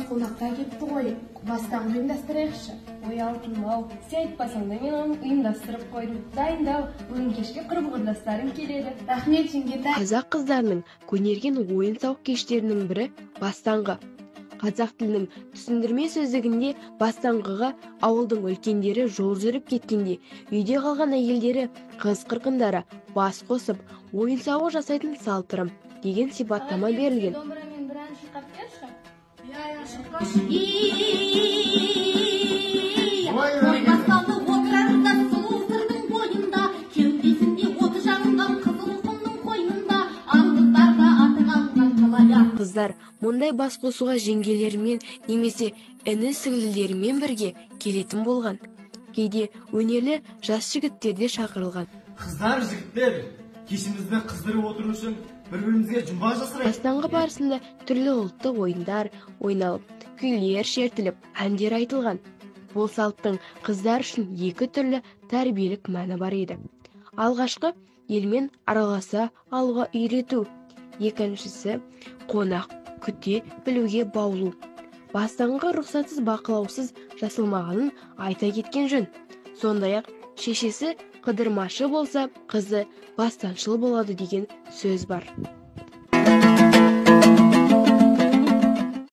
Қонақтар келіпті ғой, бастаңғы ұйымдастырайықшы. Ой, алтыным-ау, сен айтпасаң да, мен оны ұйымдастырып қойдым. Дайындал, бүгін кешке құрбы құрдастарым келеді. Рахмет, жеңгетай. Қазақ қыздарының көнерген ойын-сауық кештерінің бірі – бастаңғы. Қазақ тілінің түсіндірме сөздігінде бастаңғыға ауылдың үлкендері жол жүріп кеткенде үйде қалған әйелдері, қыз қырқындары бас қосып, ойын-сауық жасайтын салт ырым деген сипаттама берілген. Домбырамен бір ән шырқап берші. Иә, шырқашы. Той басталды Отырарда, сұлу Сырдың бойында, кеудесінде оты жанған қызыл құмның қойнында, аңыздарда аты қалған талай. Қыздар мұндай бас қосуға жеңгелерімен немесе іні сіңлілерімен бірге келетін болған. Кейде өнерлі жас жігіттер де шақырылған. Қыздар, жігіттер, кешімізді қыздырып отыру үшін бір бірімізге жұмбақ жасырайық. Бастаңғы барысында түрлі ұлттық ойындар ойналып, күйлер шертіліп, әндер айтылған. Бұл салттың қыздар үшін екі түрлі тәрбиелік мәні бар еді. Алғашқы – елмен араласа алуға үйрету, екіншісі – қонақ күте білуге баулу. Бастаңғы рұқсатсыз, бақылаусыз жасалмағанын айта кеткен жөн. Сондай ақ шешесі қыдырмашы болса, қызы бастаншыл болады деген сөз бар.